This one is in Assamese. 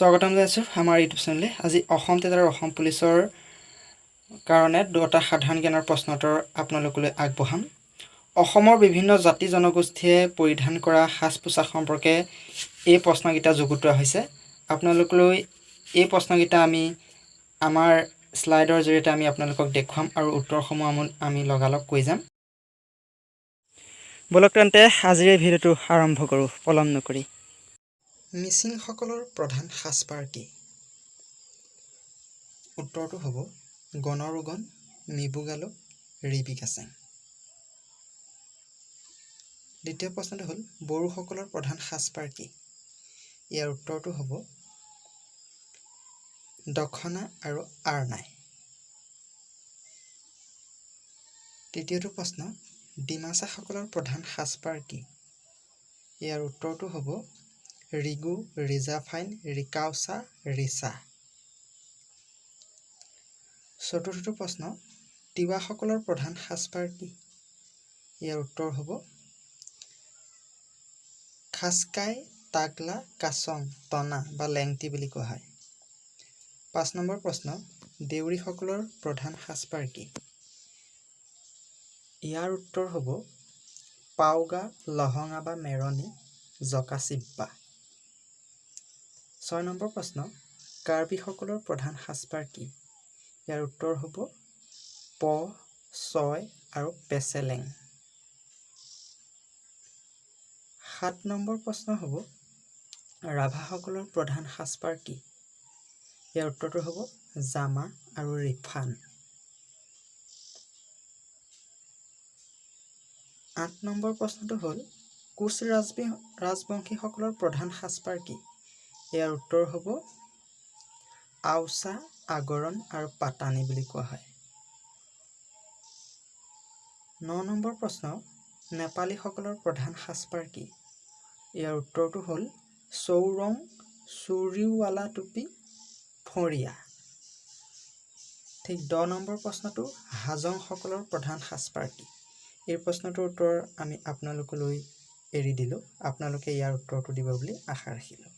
স্বাগতম জনাইছোঁ আমাৰ ইউটিউব চেনেললৈ। আজি অসম টেট আৰু অসম পুলিচৰ কাৰণে দুটা সাধাৰণ জ্ঞানৰ প্ৰশ্ন উত্তৰ আপোনালোকলৈ আগবঢ়াম। অসমৰ বিভিন্ন জাতি জনগোষ্ঠীয়ে পৰিধান কৰা সাজ পোছাক সম্পৰ্কে এই প্ৰশ্নকেইটা যুগুতোৱা হৈছে। আপোনালোকলৈ এই প্ৰশ্নকেইটা আমি আমাৰ শ্লাইডৰ জৰিয়তে আমি আপোনালোকক দেখুৱাম আৰু উত্তৰসমূহ আমি লগালগ কৈ যাম। ব'লক তেন্তে, আজিৰ এই ভিডিঅ'টো আৰম্ভ কৰোঁ পলম নকৰি। মিচিংসকলৰ প্ৰধান সাজপাৰ কি? উত্তৰটো হ'ব গণৰোগণ, মিবুগালক, ৰিবি কাছেং। দ্বিতীয় প্ৰশ্নটো হ'ল, বড়োসকলৰ প্ৰধান সাজপাৰ কি? ইয়াৰ উত্তৰটো হ'ব দখনা আৰু আৰনাই। তৃতীয়টো প্ৰশ্ন, ডিমাচাসকলৰ প্ৰধান সাজপাৰ কি? ইয়াৰ উত্তৰটো হ'ব ৰিগু, ৰিজাফাইন, ৰিকাউচা, ৰিচা। চতুৰ্থটো প্ৰশ্ন, তিৱাসকলৰ প্ৰধান সাজপাৰ কি? ইয়াৰ উত্তৰ হ'ব খাচকাই, তাগলা, কাচং, টনা বা লেংটি বুলি কোৱা হয়। 5 নম্বৰ প্ৰশ্ন, দেউৰীসকলৰ প্ৰধান সাজপাৰ কি? ইয়াৰ উত্তৰ হ'ব পাওগা, লহঙা বা মেৰণি, জকাচিব্বা। 6 নম্বৰ প্ৰশ্ন, কাৰ্বিসকলৰ প্ৰধান সাজপাৰ কি? ইয়াৰ উত্তৰ হ'ব প, ছয় আৰু পেচেলেং। 7 নম্বৰ প্ৰশ্ন হ'ব, ৰাভাসকলৰ প্ৰধান সাজপাৰ কি? ইয়াৰ উত্তৰটো হ'ব জামা আৰু ৰিফান। 8 নম্বৰ প্ৰশ্নটো হ'ল, কোচ ৰাজবংশীসকলৰ প্ৰধান সাজপাৰ কি? ইয়াৰ উত্তৰ হ'ব আওচা, আগৰণ আৰু পাটানী বুলি কোৱা হয়। 9 নম্বৰ প্ৰশ্ন, নেপালীসকলৰ প্ৰধান সাজপাৰ কি? ইয়াৰ উত্তৰটো হ'ল চৌৰং, চুৰিৱালা টুপি, ফৰিয়া। ঠিক 10 নম্বৰ প্ৰশ্নটো, হাজংসকলৰ প্ৰধান সাজপাৰ কি? এই প্ৰশ্নটোৰ উত্তৰ আমি আপোনালোকলৈ এৰি দিলোঁ। আপোনালোকে ইয়াৰ উত্তৰটো দিব বুলি আশা ৰাখিলোঁ।